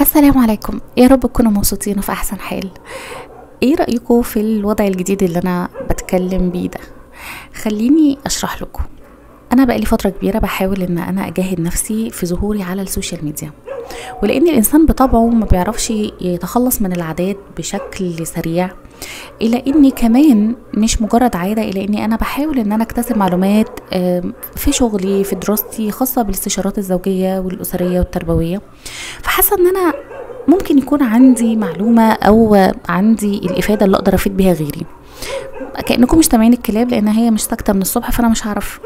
السلام عليكم، يا رب تكونوا مبسوطين وفي احسن حال. ايه رايكم في الوضع الجديد اللي انا بتكلم بيه ده؟ خليني اشرح لكم. انا بقالي فترة كبيرة بحاول ان انا اجاهد نفسي في ظهوري على ال social media، ولان الانسان بطبعه ما بيعرفش يتخلص من العادات بشكل سريع، الى اني كمان مش مجرد عادة، الى اني انا بحاول ان انا اكتسب معلومات في شغلي في دراستي، خاصة بالاستشارات الزوجية والاسرية والتربوية. فحاسه ان انا ممكن يكون عندي معلومة او عندي الافادة اللي اقدر افيد بيها غيري. كانكم مش سامعين الكلاب لان هي مش ساكته من الصبح، فانا مش هعرف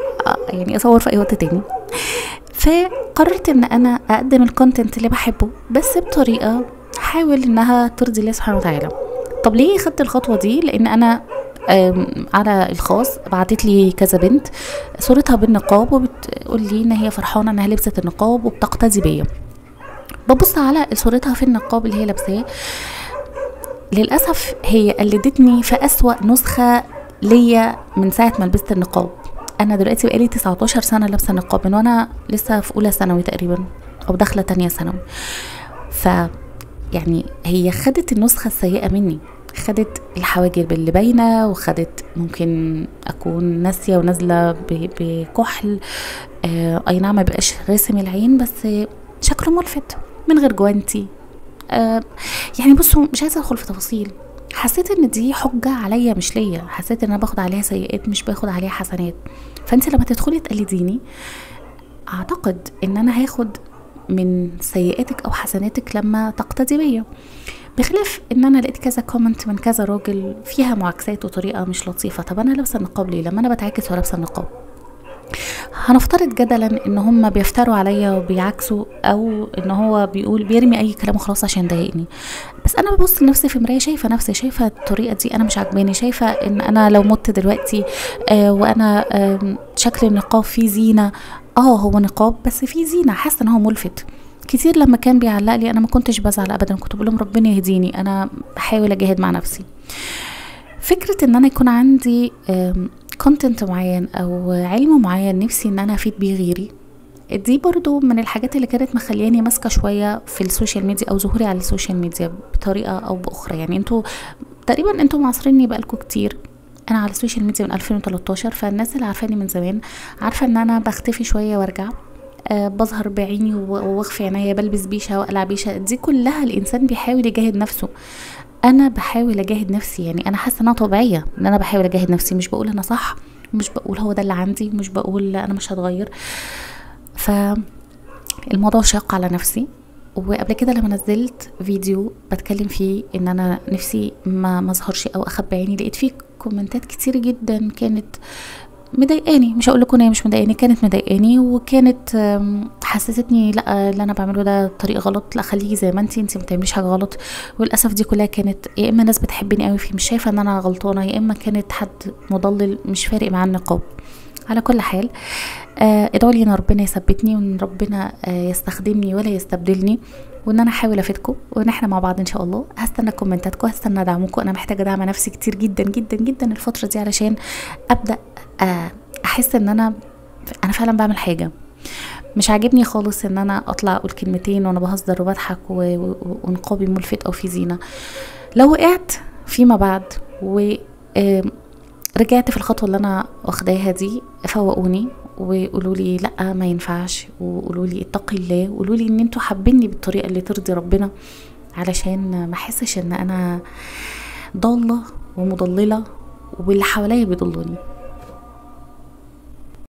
يعني اصور في اي وقت تاني. فقررت ان انا اقدم ال content اللي بحبه، بس بطريقة حاول انها ترضي الله سبحانه وتعالى. طب ليه خدت الخطوة دي؟ لان انا على الخاص بعتت لي كذا بنت صورتها بالنقاب، وبتقول لي ان هي فرحانة انها لبست النقاب وبتقتدي بيا. ببص على صورتها في النقاب اللي هي لابساه، للاسف هي قلدتني في اسوأ نسخه ليا من ساعة ما لبست النقاب. انا دلوقتي بقالي 19 سنة لابسه النقاب، من وانا لسه في اولى ثانوي تقريبا او داخله تانية ثانوي. ف يعني هي خدت النسخة السيئة مني، خدت الحواجب اللي باينة، وخدت ممكن اكون ناسيه ونازلة بكحل، اي نعم ما بقاش راسم العين بس شكله ملفت، من غير جوانتي. يعني بصوا مش عايزه ادخل في تفاصيل. حسيت ان دي حجه عليا مش ليا، حسيت ان انا باخد عليها سيئات مش باخد عليها حسنات. فانت لما تدخلي تقلديني، اعتقد ان انا هاخد من سيئاتك او حسناتك لما تقتدي بيا. بخلاف ان انا لقيت كذا comment من كذا راجل فيها معاكسات وطريقه مش لطيفة. طب انا لابسه النقاب ليه لما انا بتعاكس ولابسه النقاب؟ هنفترض جدلا ان هم بيفتروا عليا وبيعكسوا، او ان هو بيقول بيرمي اي كلام وخلاص عشان يضايقني، بس انا ببص لنفسي في مراية، شايفه نفسي، شايفه الطريقة دي انا مش عاجباني، شايفه ان انا لو مت دلوقتي وانا شكل النقاب فيه زينة، هو نقاب بس فيه زينة، حاسه ان هو ملفت. كتير لما كان بيعلق لي انا ما كنتش بزعل ابدا، كنت بقول لهم ربنا يهديني، انا بحاول اجاهد مع نفسي. فكرة ان انا يكون عندي content معين او علم معين نفسي ان انا افيد بيه غيري، دي برضو من الحاجات اللي كانت مخلياني ماسكه شوية في ال social media او ظهوري على ال social media بطريقة او باخرى. يعني انتوا تقريبا انتوا معاصريني بقالكم كتير، انا على ال social media من 2013، فالناس اللي عارفاني من زمان عارفه ان انا بختفي شوية وارجع، بظهر بعيني واخفي عينيا، بلبس بيشه واقلع بيشه، دي كلها الانسان بيحاول يجاهد نفسه. انا بحاول اجاهد نفسي، يعني انا حاسه انها طبيعية ان انا بحاول اجاهد نفسي، مش بقول انا صح، مش بقول هو ده اللي عندي، مش بقول انا مش هتغير. فالموضوع شاق على نفسي. وقبل كده لما نزلت فيديو بتكلم فيه ان انا نفسي ما اظهرش او اخبي عيني، لقيت فيه كومنتات كتير جدا كانت مضايقاني. مش هقول لكم ان هي مش مضايقاني، كانت مضايقاني، وكانت حسستني لا اللي انا بعمله ده طريق غلط، لا خليكي زي ما انتي ما بتعمليش حاجة غلط. وللاسف دي كلها كانت يا اما ناس بتحبني قوي في مش شايفه ان انا غلطانة، يا اما كانت حد مضلل مش فارق معاه النقاب. على كل حال ادعوا لي ان ربنا يثبتني، وان ربنا يستخدمني ولا يستبدلني، وان انا احاول افيدكم، وان احنا مع بعض ان شاء الله. هستنى كومنتاتكم، هستنى دعمكم. انا محتاجه دعم نفسي كتير جدا جدا جدا الفترة دي علشان ابدا احس ان انا فعلا بعمل حاجة. مش عاجبني خالص ان انا اطلع اقول كلمتين وانا بهزر وبضحك ونقابي ملفت او في زينة. لو وقعت فيما بعد و رجعت في الخطوة اللي انا واخداها دي، فوقوني وقولوا لي لا ما ينفعش، وقولوا لي اتقي الله، وقولوا لي ان انتوا حابيني بالطريقة اللي ترضي ربنا، علشان ما احسش ان انا ضالة ومضلله واللي حواليا بيضلوني.